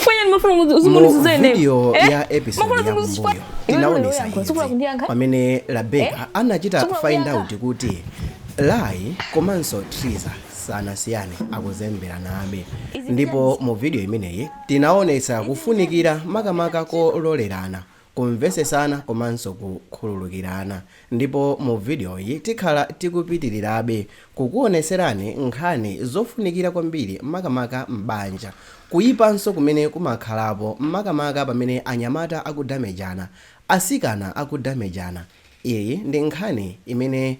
Chifukwa chani mafuna Mu uzingondizunza ineyo? video Eh? ya episode Mafuna ya uzingondizunza kumbuyo iwe tinaonesa uyankha, sukula izi kundiyankha? pamene Rabeka anachita Sukula find kundiyankha? out kuti Lai komanso Triza sanasiyane, akuzemberanabe. Ndipo mu video imeneyi tinaonesa kufunikira makamaka kololerana, kumvesesana komanso kukhululukirana. Ndipo mu video iyi tikhala tikupitirirabe kukuoneserani nkhani zofunikira kwambiri makamaka m'banja, kuyipanso kumene kumakhalapo makamaka pamene anyamata akudamejana, asikana akudamejana. Iyi ndi nkhani imene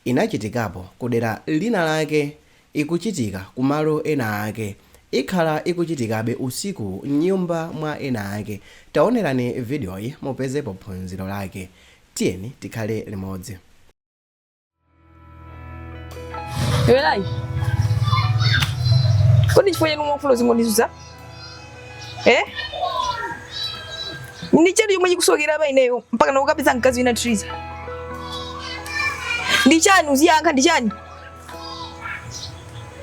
inachitikapo kudera lina lake, ikuchitika kumalo ena ake, ikhala ikuchitikabe usiku m'nyumba mwa ena ake. Taonerani vidiyoyi mupezepo phunziro lake. Tiyeni tikhale limodzi. Iwe Lai. Kodi chifukwa chani umafuna uzingondizunza? Eh? Ndi chani chomwe chikusowekera pa ineyo mpaka nakukapeza mkazi wina Triza? Ndi chani uziyankha ndi chani?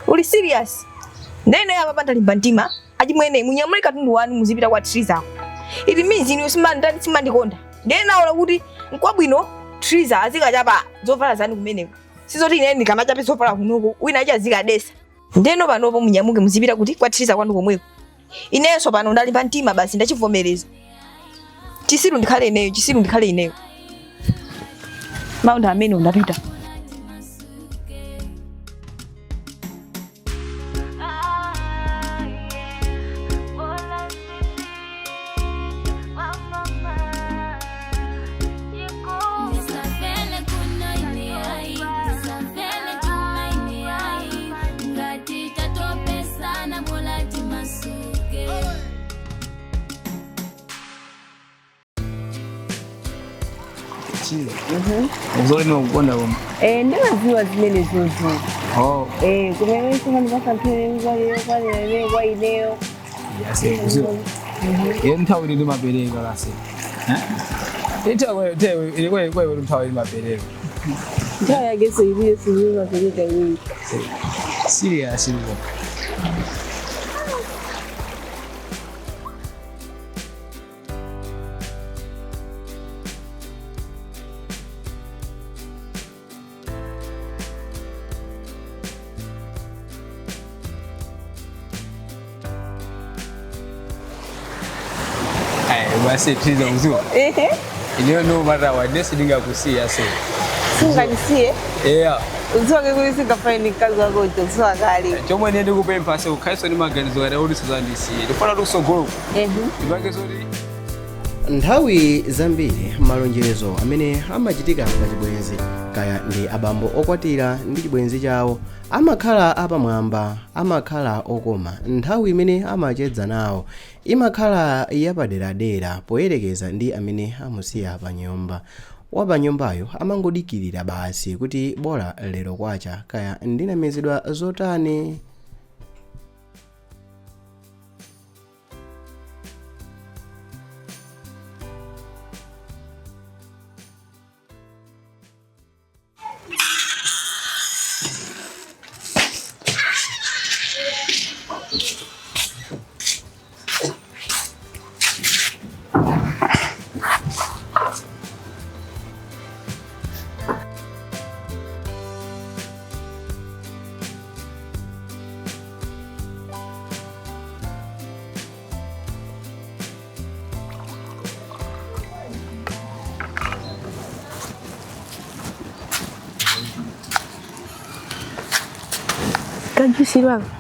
Uli serious? Ndiye ineyo apa ndalimba mtima achimwene munyamule katundu wanu muzipita kwa Triza. It means inu simandani simandikonda. Ndiye naona kuti nkwabwino Triza azikachapa zovala zanu kumeneko. Sizoti ine ndikamachape zovala kunoku wina achi azikadesa. Ndeno panopo munyamuke muzipita kuti kwa Triza kwanu komweko. Inenso pano ndalimba mtima basi ndachivomereza. Chisiru ndikhale ineyo, chisiru ndikhale ineyo. Maunda amene ndapita. Uzoli nimakukonda koma. Eh, ndimaziwa zimene zozo. Oh, Eh, kumene simandipasa nthawi yokwanira kwa ineyo. yase kuziwa. Ye nthawi ili ndimapereka lase. Eh? Nthawi nthawi ili kwa kwa nthawi ndimapereka. Nthawi yake soiliyo sizimapereka iweyo. Serious bro. Ai, basi tiza kuziwa. Ehe, Ineyo no matter what, nesi ndingakusiya se. sungandisiye. Yeah. Uziwa ke kuti singafane ndi mkazi wako uja uziwa kale. Chomwe ine ndikupempha se ukhaliso ndi maganizo kana kuti suzandisiye. Ndifuna tikusogolo. Ehe. Ndipange zoti Nthawi zambiri malonjezo amene amachitika pa chibwenzi, kaya ndi abambo okwatira ndi chibwenzi chawo, amakhala apamwamba, amakhala okoma. Nthawi imene amacheza nawo imakhala yapaderadera poyerekeza ndi amene amusiya pa nyumba. Wapanyumbayo amangodikirira basi kuti bola lero kwacha, kaya ndinamizidwa zotani. Kajusi lwako.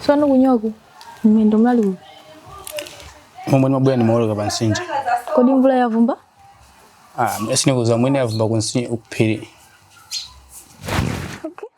Tsopano kunyoku mmendo mlali uyu. Momwe ndimabwera ndimaoloka pa mtsinje. Kodi mvula yavumba? Ah, sinikuza mwene yavumba ku mtsinje kuphiri. Okay.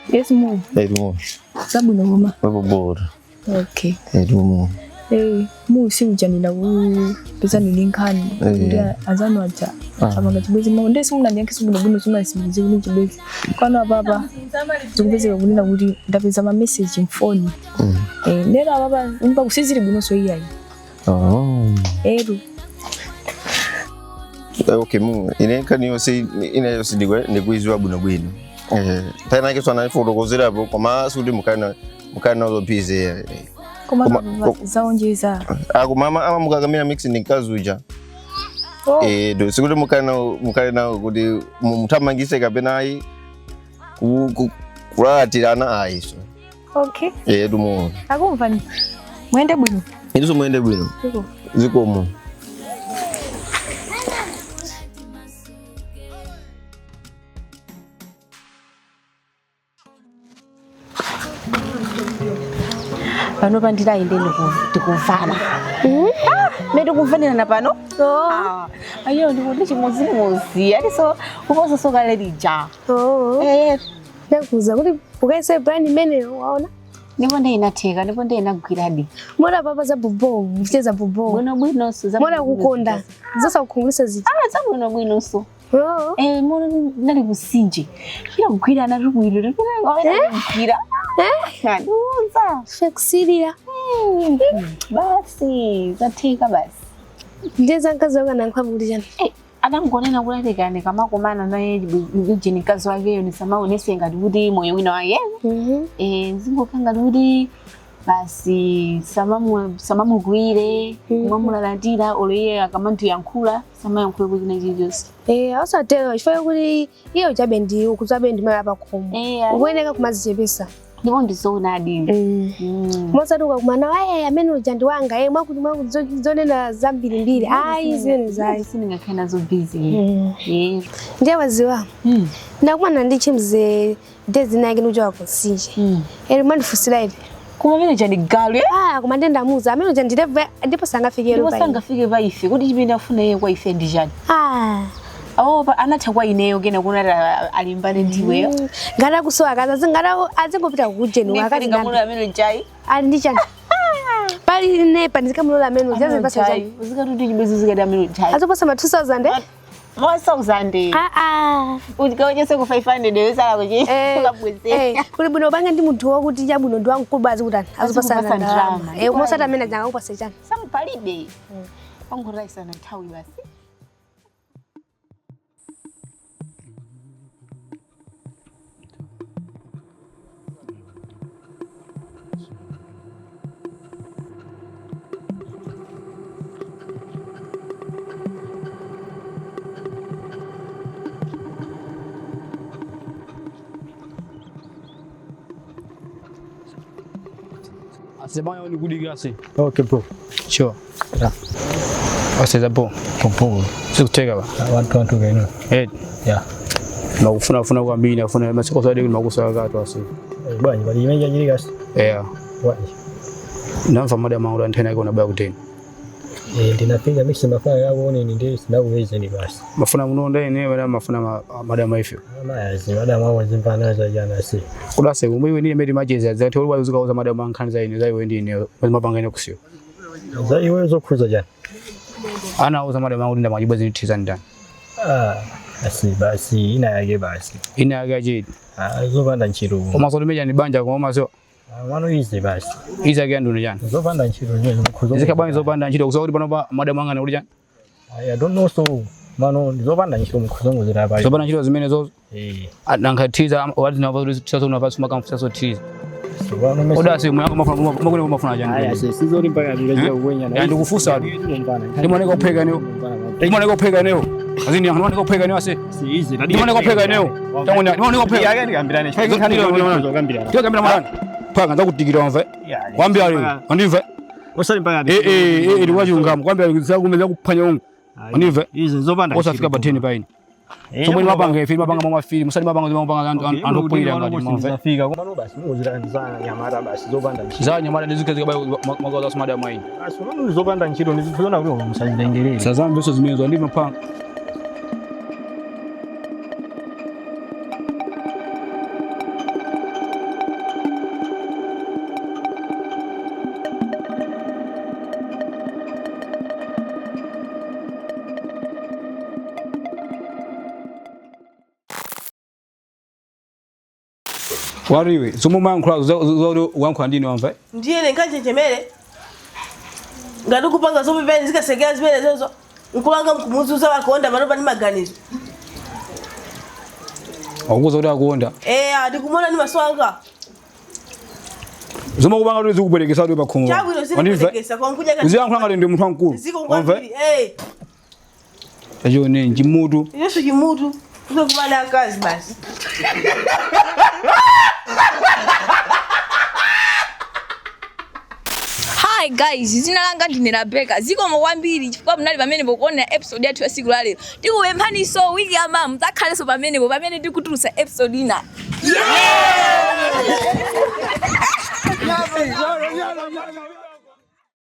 Yes, mom. Hey, mom. Zabwino koma. Wepo bora. Okay. Elumu. Musi ujanira kupeza nini nkhani kuti anzanu aja apanga chibwezi mwa ndiye simunandiyankhe bwinobwino simunandisimbize kuti chibwezi kwanu apapa zikupezeka kunena kuti ndapeza ma message mfoni ndero apapa nyumba kusizili bwinonso iyayi. Oh. Eru. Okay, mu ine nkhani yonse ine yonse ndikuiziwa bwinobwino. Tena ke swana ifotokozerapo koma sikuti mukana zophize. Koma zaonjeza. Ako mama ama mukakamira mix ndinkazuja. Oh. Do sikuti mukana kuti muthamangise kapena ayi kulatirana ayi so. Okay. Dumo. Akumvani. Mwende bwino. Ndiso mwende bwino. Ziko. Zikomo. Pano pandirainde ndikuvana. Mede kuvanirana pano? Oh. Ayo ndikuti chimodzimodzi. Ati so upososoka lelija. Oh. Ndakuza kuti ukaise brand imeneyo waona? Ndipo ndinatheka, ndipo ndinagwiradi. Mona papa za bobo, mcheza bobo. Bwino bwinonso za Mona kukonda. Zosakukhumulisa ziti. Ah, za bwino bwinonso. Oh. Mona nali kusinje. Kila kugwira anatubwino. Kugwira. Kandiuza. Fekusirira. Basi, zatheka basi. Ndiye zankazi wanga nankhabu kuti chani. Atangonena kulalikane kamakomana naye jeni mkazi wakeyo nisamaonese ngati kuti moyo wina wake. Zingokha ngati kuti basi samamugwire, kumamulalatira olo iye akamandiyankhula, samayankhule kuti china chilichonse. Ausatero chifukwa kuti iye uchabe ndi ukuchabe ndi mali pakhomo. Ukuyeneka kumazichepesa. Ndipo ndizoonadi. Mosati ukakumana amene uja ndi wanga mwakuti mwakuti zonena zambirimbiri. Ayi zimene zayi. Sindingakhale nazo busy. Ndiye waziwa. Ndakumana ndi chimze dezi nake nuja wakusinje. Eri mandifusira ivi. Koma amene uja ndi galu. Koma ndiye ndamuza amene uja ndilevu ndipo sangafike Ndipo sangafike pa ife kuti chimene afuna iye kwa ife ndi chani. Awo anatha kwa ineyo kena kuna alimbane ndiweyo. Ngati akusowa akazi ngati azingopita kujeni wakati ngamula amene ujayi. Ali ndi chani. Pali nepa ndikamulola amene uja azipasa chani. Uzikatuti chibwezi uzikati amene ujayi. Azipasa ma 2000 1000. Utikaonjese ku 500 wesala kuchi. Ukabwezera. Kuli bwino upange ndi munthu wakuti chabwino ndi wamkulu azikutani. Azipasa ndalama. Mosati amene aja angakupase chani. Samupalibe. Pangorayisana nthawi basi. C'est bon, on est good grâce. Okay bro. Sure. Yeah. Oh, c'est bon. Popo. C'est kuteka ba. Watu kaino. Yeah. Makufuna funa kwa mbili nafuna masiko sadi makusa ka twasi. Bwanyi bali imeja jiri gasi. Yeah. Bwanyi. Namfa mada mangu antena iko na baya kuteni. Ndinapiga mix mafuna yako ni ndiye sinaweza ni basi. Mafuna munonda ene wala mafuna madama ifyo. Ama madama wao zimpana za jana si. Kulase umwe ni medi majezi za tolo wazuka uza madama nkanza ine za iwe ndi mapanga ine kusio. Za iwe zo kuza jana. Ana uza madama wangu ndina majibu zinitiza ndani. Asi basi ina yake basi. Ina yake je. Zopanda nchiro. Omaso meja ni banja kwa omaso. Wano izi basi. Izi yake ndo jana. Zopanda nchiro nyo. Zikabani zopanda nchiro kusema kuti pano madama wanga ni jana. I don't know so mano zopanda nchiro mukuzongozera bali. Zopanda nchiro zimene zo. Nankatiza wati na vazo tiza unapaswa makamfusa so tiza. Oda si mwangu mafuna mafuna jana. Aya sizori mpaka ndikaja kuwenya na. Ndikufusa. Ndimoneka kupheka niyo. Ndimoneka kupheka niyo. Azini ndimoneka kupheka niyo ase. Si easy. Ndimoneka kupheka niyo. Tangu ndimoneka kupheka. Yake ndikambirane. Ndikambirane. Ndikambirane mwana. Paka ndakutikira mve. Kwambia leo. Andimve. Osali mpaka. Ndiwachungamo. Kwambia zakumeza kuphwanya ungu. Andimve. Izi zopanda. Osafika pa 10 paini. Somwe mapanga ife mapanga mwa fili musali mapanga mapanga antu pulira ngati mwa Zafika kumano basi muzira za nyamara basi zopanda nchiro. Za nyamara ndizikazi kabayo magaza sumada maini. Basi mano zopanda nchiro ndizona kuti musazilengerere. Sasa mbeso zimezo ndivyo mpanga. Wariwe zomwe umayankhula zoti uyankhula ndine wamva. Ndiye nenkanjenjemere ngati kupanga zopepeni zikasekera zimene zozo nkulanga nkumuzuza wakonda pano pani maganizo. Akukuza kuti akuonda. Eya, ndikumona ndi maso anga. Zomwe kupanga kuti zikubwerekesa kuti pakhomo. Chabwino zikubwerekesa kwa nkuja kati. Uziyankhula ngati ndi munthu wamkulu. Ziko Wamva? kwambiri. Eh, Chachone nchimutu. Yesu chimutu. Kuzokumana akazi basi. Hi guys, zina langa ndine Rebecca. Zikomo kwambiri chifukwa munali pamene pokuonera episode yathu ya siku la lero. Tikupemphaniso wiki yamawa mudzakhalenso pamenepo pamene tikutulutsa episode ina. Yeah!